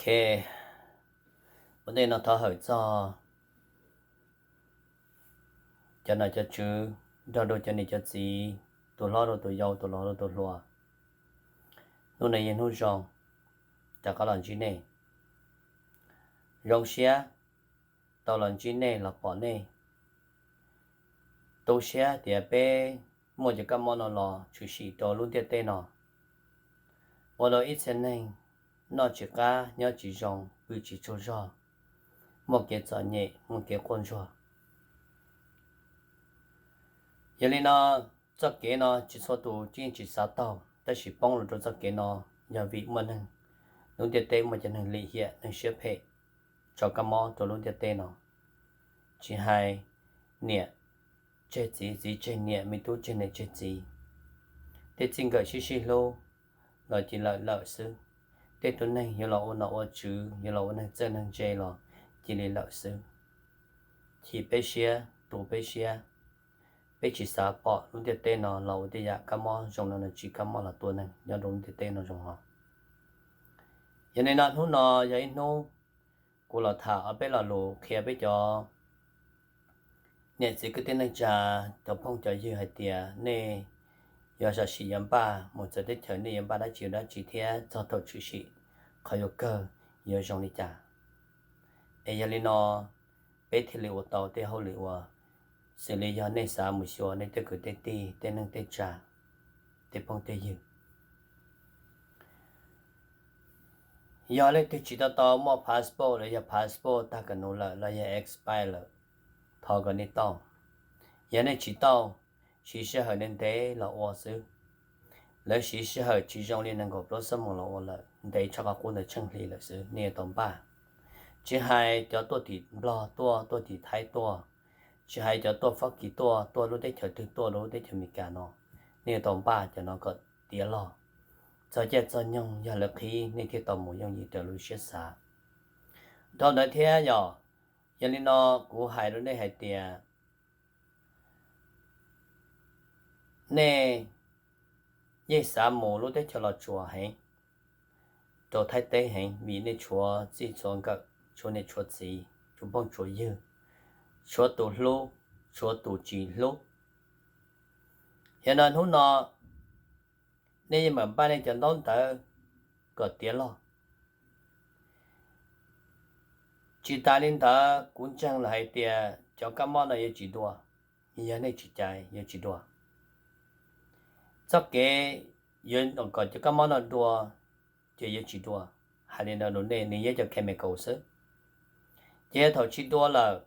Es ua ntej no thov hawm txog cov nom cov tswv, nrog rau cov niam cov txiv, tus hlob rau tus yau, tus laus rau tus hluas. Hnub no yog hnub zoo, rov qab los ntsib nej. Zoo siab tau los ntsib nej los pom nej. Tu siab tias peb muaj cov kab mob no los tshwm sim rau lub ntiaj teb no, ua rau ib txhia neeg noj tsis qab, nyob tsis zoo, pw tsis tsaug zog, muaj kev txom nyem, muaj kev quaj ntsuag. Yog li no, txoj kev no tsis txhua tus yeej tsis xav taug, tab sis poob los rau txoj kev no yog vim muaj neeg, lub ntiaj teb muaj cov neeg lim hiam, neeg siab phem, tso kab mob rau lub ntiaj teb no. Tsis hais niam tseg txiv, txiv tseg niam, me tub tseg niam tseg txiv, tej txij nkawm sib sib hlub los cia li lawm xwb. Tej tus neeg yuav los ua nom ua tswv, yuav los ua neeg txawj neeg ntse los cia li lawm xwb. Chim peb siab, tu peb siab, peb tsis xav pom lub ntiaj teb no los ua tej yam kab mob zoo no, tsis kab mob los tua neeg nyob rau lub ntiaj teb no zoo hos. Yog li no hnub no yog ib hnub kuv los tham ob peb lo lus qhia peb cov niam txiv kwv tij neej tsa, cov phooj cov ywg hais tias nej yuav sam sim yuav npaj mus txawv teb chaws, nej yuav npaj dab tsi dab tsi thiab txog thaum tshwm sim qhov yuav kawg yuav zoo li cas. Es yog li no peb thiaj li ua tau tej hauj lwm uas xws li yog nej xav mus xyuas nej tej kwv tej tij, tej neej tej tsa, tej phooj tej ywg. Yog leej twg tsis tau tau muaj passport los yog passport tag kam nus lawm los yog expire lawm, thov kom nej tau. Yog nej tsis tau, siv sij hawm ntev ntev los ua xwb. Lawv siv sij hawm tsis zoo li nees nkaum plaub xuab moos los ua lawm, ntev tshaj qhov qub ntawd tsheej hli lawm xwb, nej yuav tau npaj. Tsis hais cov tuaj tim Nplog tuaj, tuaj tim Thaib tuaj, tsis hais cov tuaj Fab Kis tuaj, tuaj lub teb chaws twg tuaj rau lub teb chaws Amelikas no, nej yuav tau npaj cov no kom tiav log. Txog caij txog nyoog yog lawv qhib nej thiaj tau mus yooj yim raws lub siab xav. Dhau ntawd thiab yog, yog li no kuv hais rau nej hais tias nej yeej xav mus lub teb chaws Los Tsuas heev, rau Thaib teb heev vim nej tshuav txij tshuav nkawm, tshuav niam tshuav txiv, tshuav phooj tshuav ywg, tshuav tus hlub, tshuav tus tsis hlub. Yog no hnub no nej yeej mam npaj nej cov ntaub ntawv kom tiav log. Tsis tas li ntawd kuv ntseeg lawm hais tias cov kab mob no yuav tsis dua, yog nej tsis cais yuav tsis dua. Txoj kev yuav kom cov kab mob no dua ces yuav tsis dua. Hais li no rau nej, nws yog cov chemical xwb. Ces yog thaum tsis dua lawm,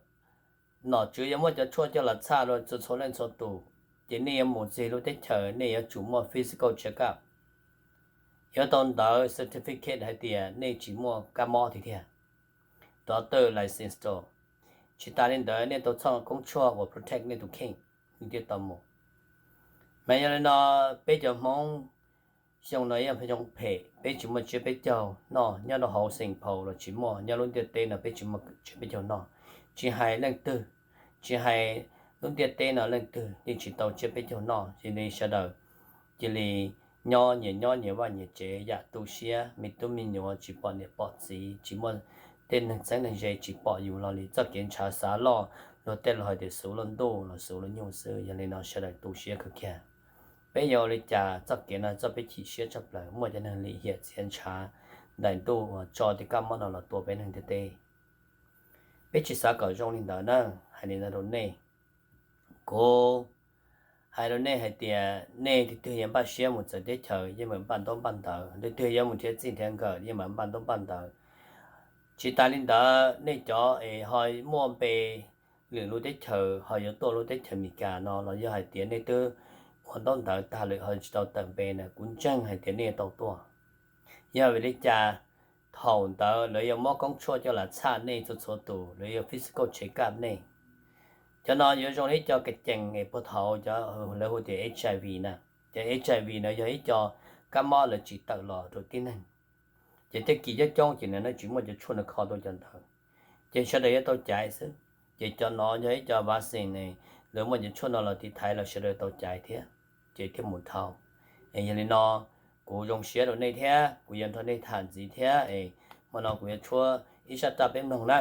nom tswv yuav muab cov tshuaj coj los txhaj rau txhua txhua leej txhua tus, ces nej yuav mus txog lub teb chaws nej yuav tsum muaj physical check up, yuav tau ntawv certificate hais tias nej tsis muaj kab mob tiag tiag, doctor license rau. Tsis tas li ntawd nej tau txhoj koob tshuaj uas protect nej tus kheej, nej thiaj tau mus. Mas yog li no peb cov Hmoob xyoo no yog xyoo phem, peb tsis muaj tsiab peb caug noj, nyob rau hauv Saint Paul los tsis muaj, nyob lub ntiaj teb no peb tsis muaj tsiab peb caug noj. Tsis hais leej twg, tsis hais lub ntiaj teb no leej twg yeej tsis tau tsiab peb caug noj, yog li sawv daws cia li nyob nyias nyob nyias vaj nyias tsev, yam tu siab, me tub me nyuam tsis pom niam pom txiv, tsis muaj tej neeg txheeb neeg ze tsis pom yus los li txoj kev ntshav xav loj, luag tej laus hais tias xuv lub ntuj los xuv lub nyuj xwb. Yog li no sawv daws tu siab kawg kiag. Peb yuav ua li cas? Txoj kev no txoj peb chim siab tshaj plaws, muaj cov neeg lim hiam txiav ntshav ntaim ntuj uas tso tej kab mob no los tua peb neeg ntiaj teb. Peb tsis xav kom zoo li ntawd na. Hais li no rau nej, kuv hais rau nej hais tias nej tus twg yuav npaj siab mus txawv teb chaws yeej meem npaj ntaub npaj ntawv, tus twg yuav mus nrhiav txij nrhiav nkawm yeej meem npaj ntaub npaj ntawv. Tsis tas li ntawd nej cov es ho muaj npe lwm lub teb chaws ho yuav tuaj lub teb chaws Amelikas no los yog hais tias nej twb ua ntaub ntawv tag lawm ho tsis tau tawm npe na, kuv ntseeg hais tias nej yuav tau tuaj. Yog vim li cas? Thaum ntawd lawv yuav muab koob tshuaj coj los txhaj nej txhua txhua tus, lawv yuav physical check up nej. Cov no yuav zoo li ib co ka cees es puag thaum cov lawv hu tias HIV na. Cov HIV no yog ib co kab mob lawv tsis tawm los rau tib neeg, ces tej kis coob coob ces nws tsis muaj cov tshuaj no kho tau cov ntawd, ces sawv daws yuav tau caiv xwb. Ces cov no yog ib co vaccine, lawv muaj cov tshuaj no los tiv thaiv los sawv daws tau caiv thiab, ces thiaj mus dhau. Es yog li no kuv zoo siab rau nej thiab kuv yuav nrog nej tham ntxiv thiab es Hmo no kuv yuav tshuab ib zaj raj peb mloog na.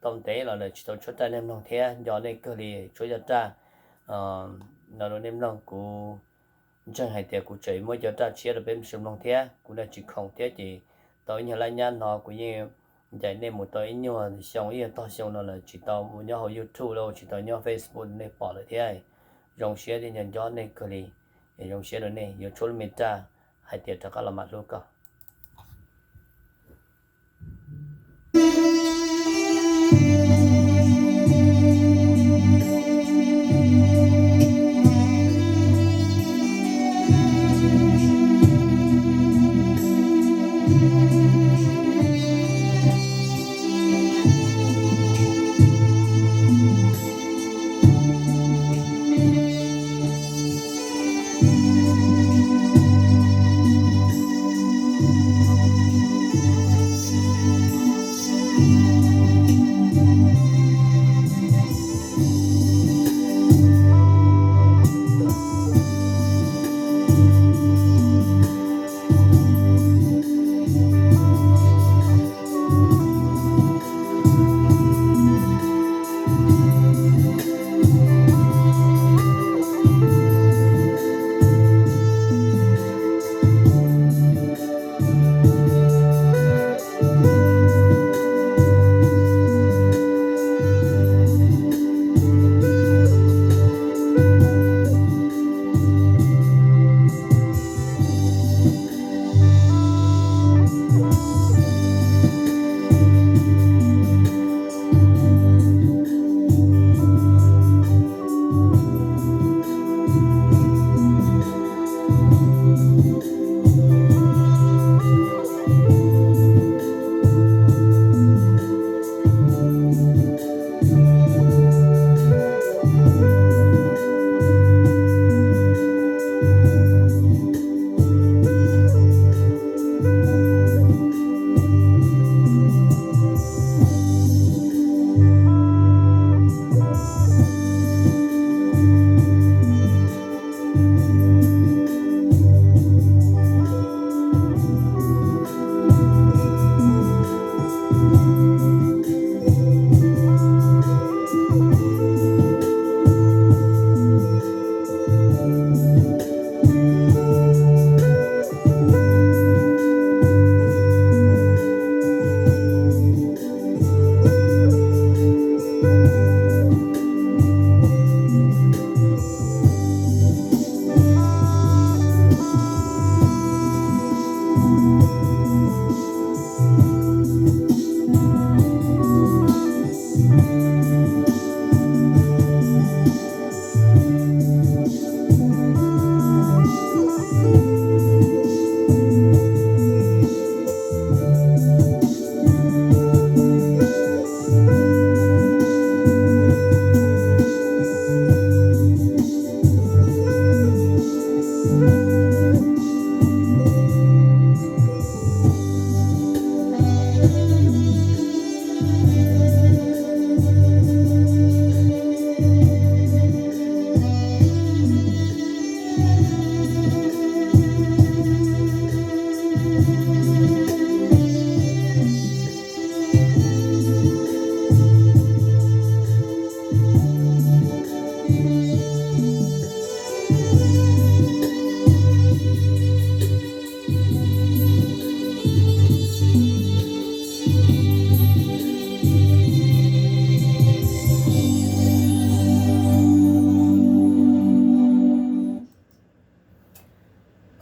Tau ntev los lawm tsis tau tshuab raj nej mloog thiab, nco nej kawg li, tshuab zaj raj no rau nej mloog. Kuv ntseeg hais tias kuv tseem muab cov raj tshiab rau peb sawv mloog thiab, kuv naj tsis khoom thiab ces tau ib nyuag laj nyab no kuv yeej ncaim nej mus tau ib nyuag xyoo ib nyuag tog xyoo no lawm tsis tau mus nyob hauv YouTube los tsis tau nyob Facebook nej pom lawm thiab. Zoo siab thiab nco nco nej kawg li. Zoo siab rau nej, yuav tshuab lub me raj hais tias rov qab los mam hlub koj.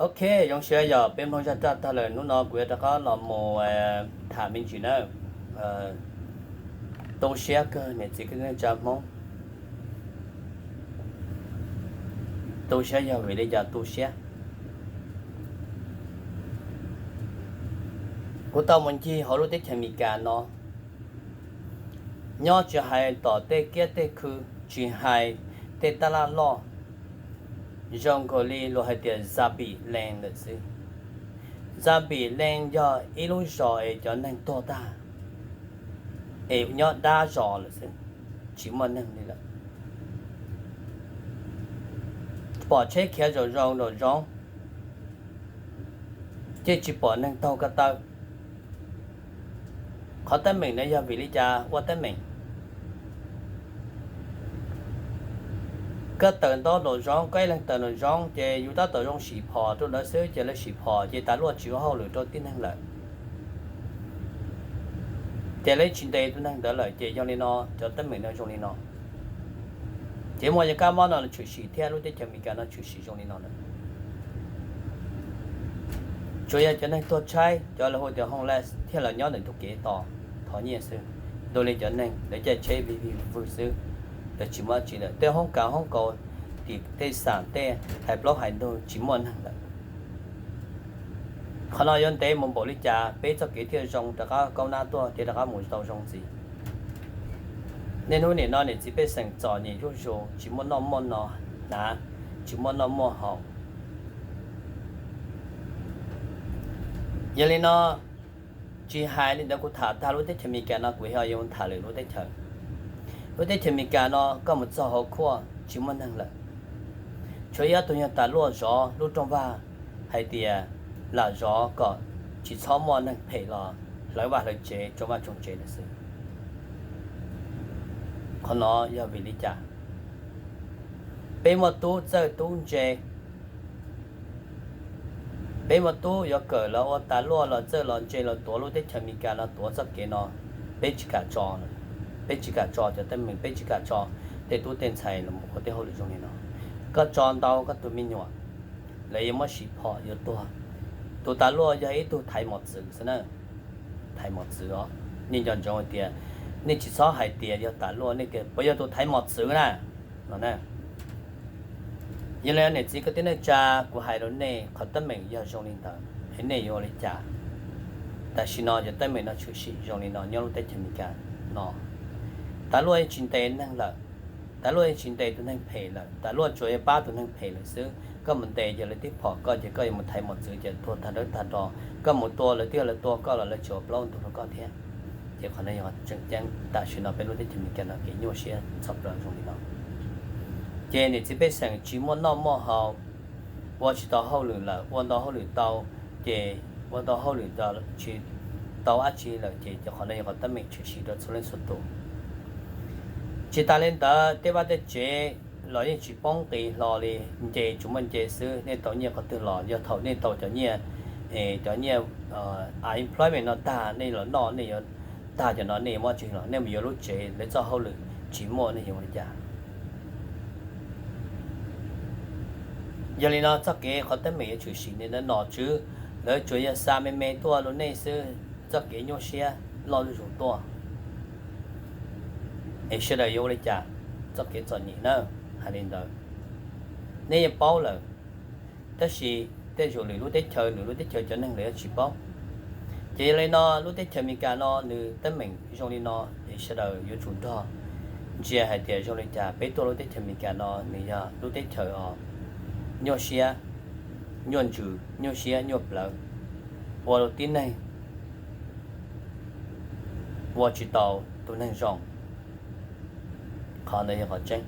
Ok, zoo siab yog peb mloog zaj raj tag lawm, hnub no kuv yuav rov qab los mus tham me ntsis na. Tu siab kawg niam txiv kwv tij neej tsa Hmoob. Tu siab yog vim li cas tu siab? Kuv tau mus ncig hauv lub teb chaws Amelikas no, nyob tsis hais tom tej kiab tej khw, tsis hais tej tab laj loj, zoo nkaus li luag hais tias zombie land lawm xwb. Zombie land yog ib lub zos es cov neeg tuag tag, es nyob dab zos lawm xwb, tsis muaj neeg li lawm. Pom tsheb khiav zom zoo zom zoo, ces tsis pom neeg taug ko taw. Qhov teeb meem no yog vim li cas ua teeb meem? Koj tawm ntau nraum zoov, koj ib leeg tawm nraum zoov ces yus tab tom zoo sim phom rau lawv xwb, ces lawv sim phom ces tas luaj tsis ua hauj lwm rau tib neeg lawm, ces lawv tsis ntes tus neeg ntawd lawm. Ces yog li no cov teeb meem no zoo li no. Ces muaj cov kab mob no tshwm sim thiab lub teb chaws Amelikas no tshwm sim zoo li no lawm. Tsuas yog cov neeg tuag tshaib, cov lawv hu tias homeless thiaj los nyob ntawm ntug kev tos thov nyiaj xwb. Ntu li cov neeg lawv caij tsheb vij vij vwg xwb, lawv tsis muaj dab tsi lawm. Tej hoob kas hoob kaus, tim tej xam tej hais plaub hais ntug tsis muaj neeg lawm. Qhov no yuav ntev mus npaum li cas peb txoj kev thiaj zoo rov qab kaub nab tuaj thiab rov qab mus tau zoo ntxiv? Niaj hnub nim no niam txiv pej xeem txom nyem zuj zus, tsis muaj noj muaj no hnav, tsis muaj noj muaj haus. Yog li no, tsis hais li ntawd, kuv tham tag lub teb chaws Amelikas no kuv ho yuav tham lwm lub teb chaws. Lub teb chaws Amelikas no koj mus txog hauv khuaj tsis muaj neeg lawm, tshuav ib ob tug yog tas luaj zov lub rooj vag hais tias lam zov kom tsis txhob muaj neeg phem los hlawv vaj hlawv tsev tsoo vaj tsoo tsev lawm xwb. Qhov no yog vim li cas? Peb muaj tub txawj tub ntse, peb muaj tub yuav kawm los ua tas luaj los txawj los ntse los tuav lub teb chaws Amelikas no, tuav txoj kev no, peb tsis kam tso, peb tsis kam tso cov teeb meem, peb tsis kam tso tej tub tej ntxhais los ua tej hauj lwm zoo li no. Koj tso ntau koj tus me nyuam, lawv yuav muab sim phom yuav tuag. Tus tas luaj yog ib tug thaiv mos txwv xwb na. Thaiv mos txwv os, nej nco ntsoov hais tias, nej tsis txhob hais tias yog tas luaj, nej tias puas yog tus thaiv mos txwv na, no na. Yog li niam txiv kwv tij neej tsa, kuv hais rau nej qhov teeb meem yog zoo li ntawd es nej yuav ua li cas? Tam sim no cov teeb meem no tshwm sim zoo li no nyob lub teb chaws Amelikas no. Tas luaj yeej tsis ntes neeg lawm, tas luaj yeej tsis ntes tus neeg phem lawm, tas luaj tsuas yog pab tus neeg phem lawm xwb. Koj mus ntes ces lawv twb phom koj ces koj yuav mus thaiv mos txwv ces tuag tag dawb tag do. Koj mus tua lawv twb yog lawv tua koj los lawv tsis ua plaub ntug rau koj thiab. Ces qhov no yog tseem ceeb tam sim no peb lub teb chaws Amelikas no kev nyuaj siab txog plaws zoo li no. Ces niam txiv pej xeem tsis muaj noj muaj haus, ua tsis tau hauj lwm lawm, ua ntau hauj lwm tau ces ua ntau hauj lwm tsis tau dab tsi lawm ces cov qhov no yog qhov teeb meem tshwm sim rau txhua leej txhua tus. Tsis tas li ntawd tej vaj tej tsev los yeej tsis poob qis hlo li, nce tsuas muaj nce xwb, nej tau nyiaj qhov twg los? Yog thaum nej tau cov nyiaj, cov nyiaj unemployment no tag nej los noj, nej yuav tag cov no nej yuav muab tsis los? Nej mus yuav lub tsev, lawv txoj hauj lwm tsis muaj, nej yuav ua li cas? Yog li no txoj kev qhov teeb meem yuav tshwm sim li ntawd, nom tswv lawv tsuas yog xa me me tuaj rau nej xwb, txoj kev nyuaj siab loj zuj zus tuaj. Es sawv daws yuav ua li cas? Txoj kev txom nyem na, hais li ntawd nej yeej paub lawm, tab sis tej zaum lwm lub teb chaws, lwm lub teb chaws cov neeg lawv yuav tsis paub. Ces yog li no lub teb chaws Amelikas no nws teeb meem zoo li no es sawv daws yuav tsum nrog ntsia hais tias zoo li cas peb tuaj lub teb chaws Amelikas no nws yog lub teb chaws nyuaj siab, nyuaj ntsws, nyuaj siab nyuaj plawv, ua rau tib neeg ua tsis tau tus neeg zoo. Qhov ntawd yog qhov tseeb.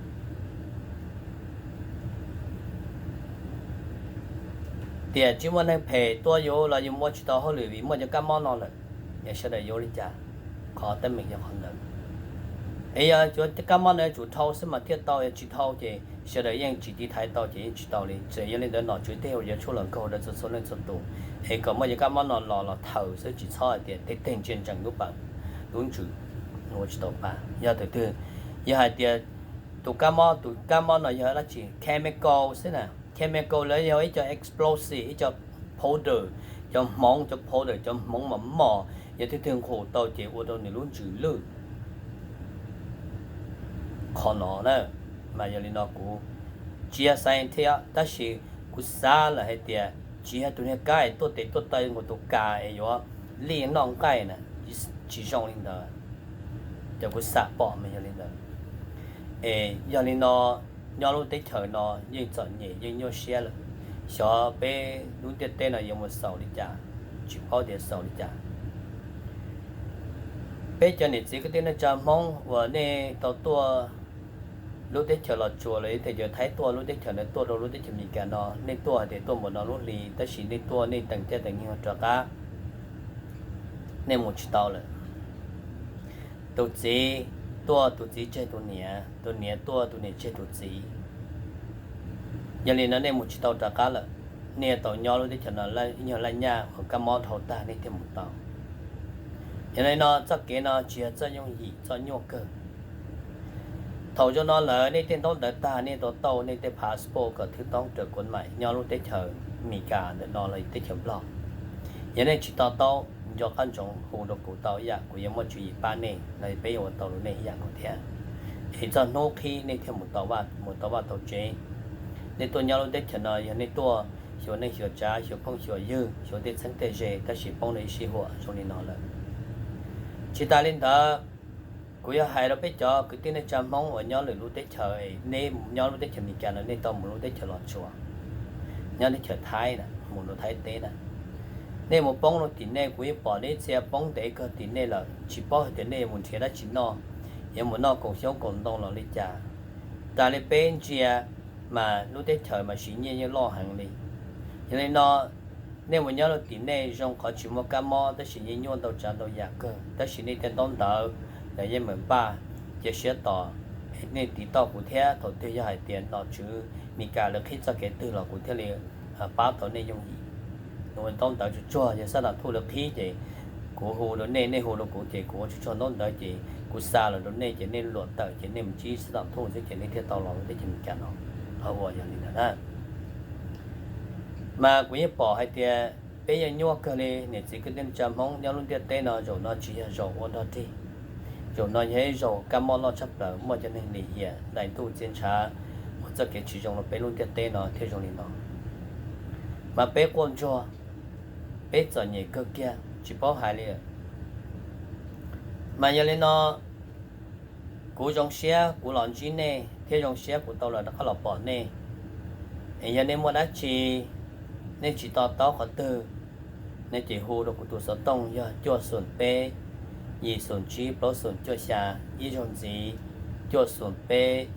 Tias tsis muaj neeg phem tuaj yuav los yus ua tsis tau hauj lwm vim muaj cov kab mob no lawm, es sawv daws yuav ua li cas? Qhov teeb meem yog qhov ntawd. Es yog cov kab mob no yuav tsum dhau xwb mas thiaj tau, yog tsis dhau ces sawv daws yeej tsis tiv thaiv tau ces yeej tsis tau li. Txawm yog li ntawd nom tswv tej zaum yuav tshuaj los nkaug rau txhua txhua leej txhua tus, es kom muaj cov kab mob no los los thaws xwb, tsis txhob hais tias tej teg ntsia ntsees lub pawg lub ntsws ua tsis tau pa. Yog tus twg, yog hais tias tus kab mob, tus kab mob no yog dab tsi? Chemical xwb na. Chemical lawv yog ib co explosive, ib co powder, cov hmoov, cov powder, cov hmoov mos mos, yog twg twg nqus tau ces ua rau nws lub ntsws lwj. Qhov no na, mas yog li no kuv tsis yog scientist, tab sis kuv xav lawm hais tias tsis yog tus niag kab es tuaj tes tuaj taw nkaus tus kas es yuav lij noj nqaij na, tsis zoo li ntawd. Ces kuv xam pom mas yog li ntawd. Es yog li no, nyob lub teb chaws no yeej txom nyem yeej nyuaj siab lawm. Xyov peb lub ntiaj teb no yuav mus xaus li cas, tsis paub tias xaus li cas. Peb cov niam txiv kwv tij neej tsa Hmoob uas nej tau tuaj lub teb chaws Los Tsuas los yog tej cov Thaib tuaj lub teb chaws ntawd tuaj rau lub teb chaws Amelikas no, nej tuaj hais tias tuaj npaum no lub hli, tab sis nej tuaj nej teem caij teem nyoog rov qab, nej mus tsis tau lawm. Tus txiv tuaj, tus txiv tseg tus niam, tus niam tuaj, tus niam tseg tus txiv. Yog li no nej mus tsis tau rov qab lawm, nej tau nyob lub teb chaws no ib nyuag laj nyaj uas kab mob dhau tag nej thiaj mus tau. Yog li no txoj kev no tsis yog txoj yooj yim, txoj nyuaj kawg. Thaum zoo no lawm nej tej ntaub ntawv tag nej tau tau nej tej passport kom thwb toob raws kuv mam nyob lub teb chaws Amelikas ntawm no los teb chaws Nplog. Yog nej tsis to taub, nco qab ntsoov hu rau kuv tau ib yam, kuv yuav muaj tswv yim pab nej los peb yuav ua tau rau nej ib yam nkaus thiab. Es txog hnub qhib nej thiaj mus tau vaj, mus tau vaj tau tsev. Nej tuaj nyob lub teb chaws no yog nej tuaj xyuas neej xyuas tsav, xyuas phooj xyuas ywg, xyuas tej txheeb tej ze, tab sis poob rau ib sij huam zoo li no lawm. Tsis tas li ntawd, kuv yog hais rau peb cov kwv tij neej tsa Hmoob uas nyob lwm lub teb chaws, nej nyob lub teb chaws Amelikas no nej tau mus lub teb chaws Los Tsuas, nyob teb chaws Thaib na, mus rau Thaib teb na, nej mus poob rau tim nej, kuv yeej pom nej ib txhia poob ntev kawg tim nej lawm, tsis paub hais tias nej yuav mus nrhiav dab tsi noj, yuav mus noj koom xyoob koom ntoo los li cas. Tas li peb ntsia mas lub teb chaws mas siv nyiaj yeej loj heev li. Yog li no nej mus nyob rau tim nej zoo qhov tsis muaj kab mob tab sis yeej nyuaj ntau tsav ntau yam kawg, tab sis nej tej ntaub ntawv los yeej meem npaj cia siab tos, nej tiv tauj kuv thiab. Thaum twg yog hais tias nom tswv Amelikas lawv qhib txoj kev twg los kuv thiaj li pab tau nej yooj yim. Ua ntaub ntawv tsuag tsuag, yog xab nas thuj lawv qhib ces kuv hu rau nej, nej hu rau kuv ces kuv ua tsuag tsuag ntaub ntawv ces kuv xa los rau nej ces nej luam tawm ces nej mus ntsib xab nas thuj xwb ces nej thiaj tau los lub teb chaws Amelikas no. Qhov uas yog li ntawd na, mas kuv yeej pom hais tias peb yeej nyuaj kawg li. Niam txiv kwv tij neej tsa Hmoob nyob lub ntiaj teb no zaum no tsis yog zaum ua dog dig, zaum no yog ib zaum kab mob loj tshaj plaws, muaj cov neeg lim hiam ntais ntuj txias ntshav, muaj txoj kev tsis zoo rau peb lub ntiaj teb no thiaj zoo li no. Mas peb quaj ntsuag, peb txom nyem kawg kiag tsis paub hais li. Mas yog li no kuv zoo siab kuv los ntsib nej thiab zoo siab kuv tau los rov qab los pom nej. Es yog nej muaj dab tsi, nej tsis to taub qhov twg, nej ces hu rau kuv tus xov tooj yog cuaj xoom peb, yim xoom tsib plaub xoom cuaj xya, ib zaug ntxiv, cuaj xoom peb,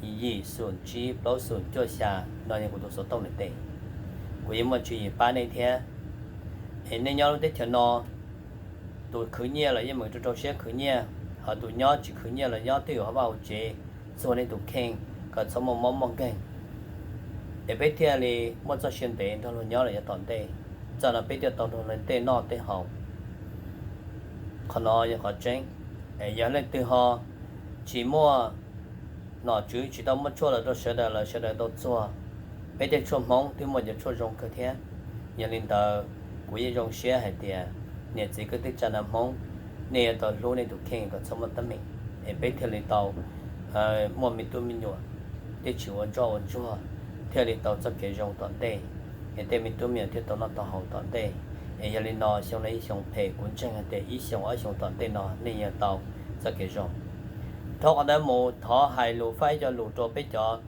yim xoom tsib plaub xoom cuaj xya, no yog kuv tus xov tooj ntawm tes. Kuv yeej muaj tswv yim pab nej thiab. Es nej nyob lub teb chaws no, tus khwv nyiaj los yeej meem rau rau siab khwv nyiaj, ho tus nyob tsis khwv nyiaj los nyob twj ywm hauv vaj hauv tsev, txuag nej tus kheej kom txhob muaj mob muaj nkeeg, es peb thiaj li muaj txoj sia ntev nrog luag nyob los yav tom ntej. Txoj no peb thiaj tau nrog luag tej noj tej haus. Qhov no yog qhov tseeb. Es yog leej twg ho tsis muaj nom tswv, tsis tau muaj tshuaj los rau sawv daws los sawv daws tau txuag, peb tej tshuaj Hmoob twb muaj cov tshuaj zoo kawg thiab. Yog li ntawd, kuv yeej zoo siab hais tias niam txiv kwv tij tsa na Hmoob, nej yuav tau hlub nej tus kheej kom txhob muaj teeb meem, es peb thiaj li tau muaj me tub me nyuam, thiaj tsis ua ntsoj ua ntsuag, thiaj li tau txoj kev zoo tom ntej, es tej me tub me nyuam thiaj tau noj tau haus tom ntej. Es yog li no xyoo no ib xyoo phem, kuv ntseeg hais tias ib xyoo ob xyoo tom ntej no nej yuav tau txoj kev zoo. Dhau qhov ntawd mus thov hais lus faj ib co lus rau peb cov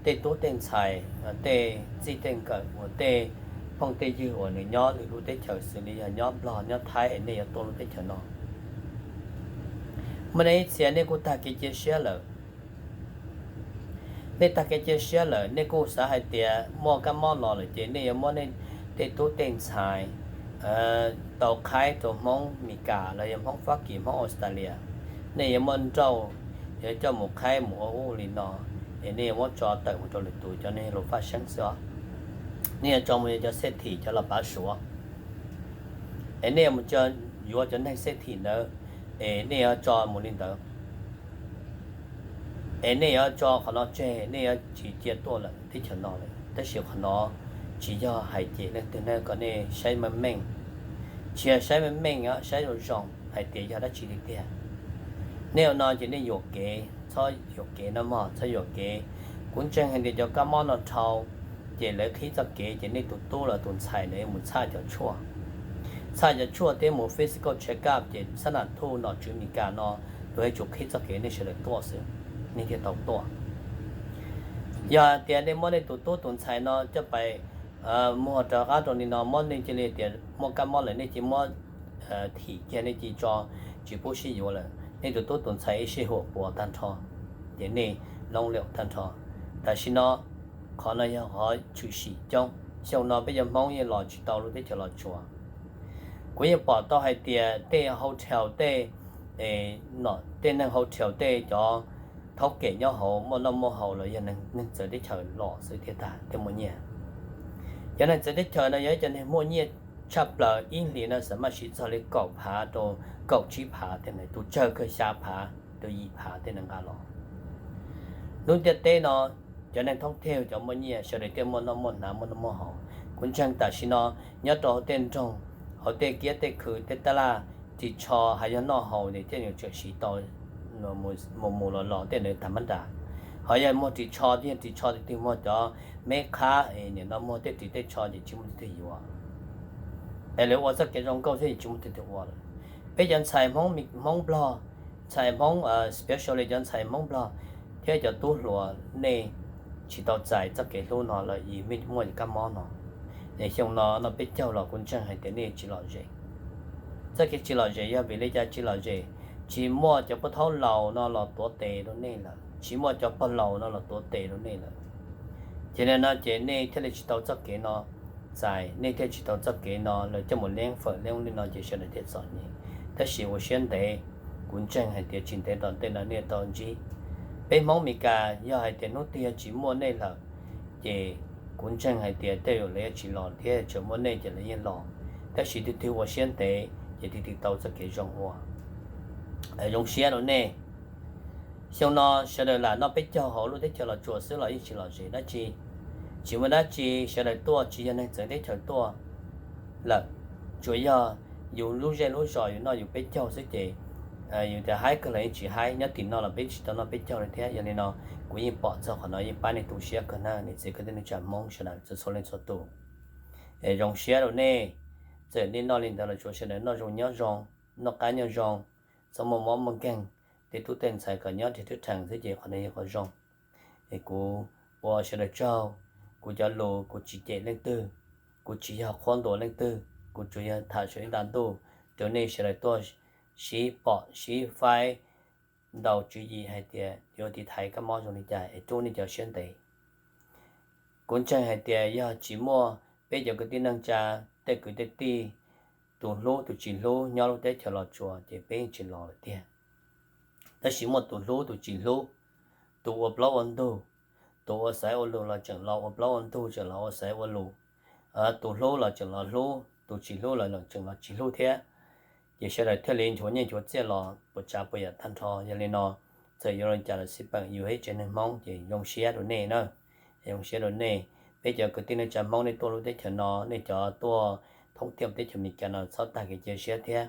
tej tub tej ntxhais, tej txij tej nkawm uas tej phooj tej ywg uas nws nyob lwm lub teb chaws xws li yog nyob Nplog nyob Thaib es nej yuav tuaj lub teb chaws no. Muaj nej ib txhia nej kuj tag kev cia siab lawm. Nej tag kev cia siab lawm, nej kuj xav hais tias muaj kab mob los lawm ces nej yuav muab nej tej tub tej ntxhais tau qhaib rau Hmoob Mes Kas los yog Hmoob Fab Kis, Hmoob Australia. Nej yuav muab nrauj, yuav coj mus qhaib mus ua ub li no, es nej yuav muab tso tawm mus rau lwm tus, cov neeg lus faj seeb xwb os. Nej yuav tso mus yuav cov xej thim, cov los pav Suav, es nej yuav mus yuav cov neeg xej thim ntawd, es nej yuav tso mus li ntawd, es nej yuav tso qhov no tseg, nej yuav tsis cia tuaj lawm teb chaws no lawm. Tab sis qhov no tsis yog hais cem leej twg na, kom nej saib meej meej. Tsis yog saib meej meej, saib zoo zoo hais tias yog dab tsi tiag tiag. Nej ua no ces nej yuam kev, txhob yuam kev no mog, txhob yuam kev. Kuv ntseeg hais tias cov kab mob no dhau, ces lawv qhib txoj kev ces nej tus tub los tus ntxhais ntawd yuav mus txhaj cov tshuaj, txhaj cov tshuaj thiab mus physical check up ces xab nam thuj nom tswv Mes Kas no yuav tsum qhib txoj kev nej sawv daws tuaj xwb, nej thiaj tau tuaj. Yog hais tias nej muab nej tus tub tus ntxhais no coj pais muag rov qab rau li no, muab nej cia li tias muaj kab mob lawm nej cia li muab thim kiag, nej cia li tso tsis pub sib yuav lawm, nej tus tub tus ntxhais ib sij huam puas tag nrho, ces nej loob liam tag nrho. Tam sim no qhov no yog qhov tshwm sim coob. Xyoo no peb cov Hmoob yeej los tsis tau lub teb chaws Los Tsuas. Kuv yeej pom tau hais tias tej hotel, tej Es tej neeg hau thiaus tej cov thaub kem nyob hauv muaj noj muaj haus los yog neeg txawv teb chaws los xwb thiaj tag thiaj muaj nyiaj. Cov neeg txawv teb chaws no yog ib cov neeg muaj nyiaj tshaj plaws, ib hlis no xav maj siv txog li kaum phav rau kaum tsib phav tej no, tus tsawg kawg xya phav rau yim phav tej no nqa los. Lub ntiaj teb no cov neeg thoob thiaj cov muaj nyiaj sawv daws thiaj muaj noj muaj hnav muaj noj muaj haus. Kuv ntseeg tam sim no nyob rau hauv tej nroog, hauv tej kiab tej khw tej taj laj, ris tsho hais yog noj haus ces thiaj yuav tsawm siv tau mus mus los los tej ntawd tag mab nram. Ho yog muag ris tsho thiab ris tsho twg twg muag cov meb qhab es nim no muag tej ris tej tsho ces tsis muaj twg twg yuav. Es lawv ua txoj kev zoo nkauj thiab tsis muaj twg twg ua lawm. Peb cov ntxhais Hmoob Nplog, ntxhais Hmoob, specially cov ntxhais Hmoob Nplog thiab cov tub hluas, nej tsis tau txais txoj kev hlub no los yus muaj kab mob no, es xyoo no noj peb caug los kuv ntseeg hais tias nej tsis lom zem. Txoj kev tsis lom zem yog vim li cas tsis lom zem? Tsis muaj cov pog thaub laus no los tuav tes rau nej lawm, tsis muaj cov pog laus no los tuav tes rau nej lawm. Ces li no ces nej thiaj li tsis tau txoj kev no txais, nej thiaj tsis tau txoj kev no lawv coj mus leej fawm leej li no ces sawv daws thiaj txom nyem. Tab sis ua siab ntev, kuv ntseeg hais tias tsis ntev tom ntej no nej tau ntsib. Peb Hmoob Mes Kas yog hais tias hnub twg yog tsis muaj nej lawm, ces kuv ntseeg hais tias tej zaum lawv yuav tsis los thiab, tseem muaj nej ces lawv yeej los. Tab sis tus twg ua siab ntev ces tus twg tau txoj kev zoo ua, zoo siab rau nej. Xyoo no sawv daws lam noj peb caug hauv lub teb chaws Los Tsuas xwb los yeej tsis lom zem dab tsi. Tsis muaj dab tsi, sawv daws tuaj tsis yog neeg txawv teb chaws tuaj lawm, tsuas yog yus lub zej lub zos yus noj yus peb caug xwb ces yus tias haib kawg los yeej tsis haib. Nyob tim no los peb tsis tau noj peb caug li thiab. Yog li no kuv yeej pom txog qhov no yeej pab nej tu siab kawg na, niam txiv kwv tij neej tsa Hmoob sawv daws txhua leej txhua tus. Es zoo siab rau nej, txawm nej noj li ntawd los tsuas sawv daws noj zoo nyob zoo, noj qab nyob zoo, txhob muaj mob muaj nkeeg, tej tub tej ntxhais kom nyob nrog tub rhees xwb ces qhov no yog qhov zoo. Es kuv ua sawv daws tsaug, kuv cov lus kuv tsis cem leej twg, kuv tsis yog qhuab ntuas leej twg, kuv tsuas yog tham saum ib nta ntuj rau nej sawv daws tuaj sib pom sib faib, ntaus tswv yim hais tias yuav tiv thaiv kab mob zoo li cas es rub nej cov siab ntev. Kuv ntseeg hais tias yog tsis muaj peb cov kwv tij neej tsa, tej kwv tej tij, tus hlub tus tsis hlub nyob lub teb chaws Los Tsuas ces peb yeej tsis los lawm tiag. Tab sis muaj tus hlub tus tsis hlub, tus ua plaub ua ntug, tus ua xaiv ua lus los tseem los ua plaub ua ntug, tseem los ua xaiv ua lus, tus hlub los tseem los hlub, tus tsis hlub los tseem los tsis hlub thiab. Ces sawv daws thiaj li nchuav nyiaj nchuav txiaj los puas tsav puas yam tag nrho. Yog li no, txawm yuav li cas los xij peem yus ib tsev neeg Hmoob ces zoo siab rau nej na. Zoo siab rau nej, peb cov kwv tij neej tsa Hmoob nej tuaj lub teb chaws no, nej cov tuaj thoob tiaj teb chaws Amelikas no txhob tag kev cia siab thiab.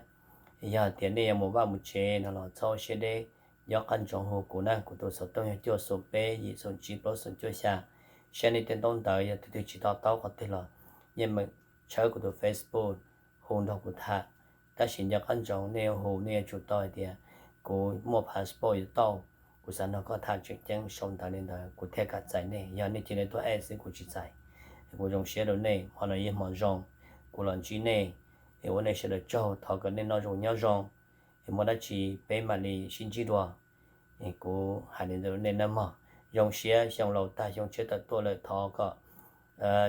Yog tias nej yuav mus vaj mus tsev no los txhob siab deb, nco qab ntsoov hu kuv na, kuv tus xov tooj yog cuaj xoom peb yim xoom tsib plaub xoom cuaj xya. Saib nej tej ntaub ntawv, yog tus twg tsis to taub qhov twg los yeej meem tshawb kuv tus Facebook hu nrog kuv tham. Tab sis nco qab ntsoov nej yuav hu nej yuav tsum tau hais tias kuv muaj passport yuav tau, kuv xav nrog koj tham tseem ceeb sau ntawv li ntawd kuv thiaj kam txais nej. Yog nej cia li tuaj aim xwb kuv tsis txais. Kuv zoo siab rau nej, hmo no yog hmo zoo, kuv los ntsib nej, es ua nej sawv daws tsaug, thov kom nej noj zoo nyob zoo, es muaj dab tsi peb mam li sib ntsib dua. Es kuv hais li ntawd rau nej nawb mog. Zoo siab, xyoo laus tag xyoo tshiab tawm tuaj lawm, thov kom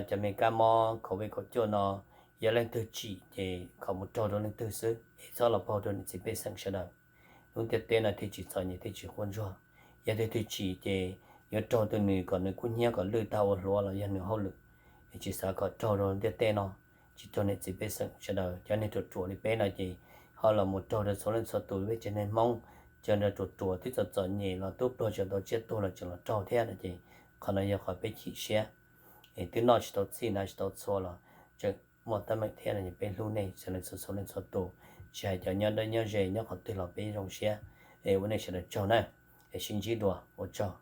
cov me kab mob COVID kaum cuaj no yog leej twg tsim ces kom mus raug rau leej twg xwb, es txhob los paug rau niam txiv pej xeem sawv daws. Lub ntiaj teb no thiaj tsis txom nyem thiaj tsis quaj ntsuag. Yog tus twg tsim ces yuav raug tus nws kom nws kub hnyiab kom lwj tag ua hluav los yog nws hauj lwm, es tsis xav kom raug rau ntiaj teb no, tsis raug niam txiv pej xeem sawv daws. Cov neeg ruam ruam li peb no ces ho los mus raug rau txhua leej txhua tus peb tsev neeg Hmoob, cov neeg ruam ruam twb txom txom nyem los tub pluag tseem tau tsiaj tuag los tseem los raug thiab no ces qhov no yog qhov peb chim siab. Es twb noj tsis tau txhij hnav tsis tau txhua los tseem muaj teeb meem thiab no ces peb hlub nej sawv daws txhua leej txhua tus, tsis hais cov nyob deb nyob ze nyob qhov twg los peb zoo siab. Es ua nej sawv daws tsaug na, es sib ntsib dua, ua tsaug.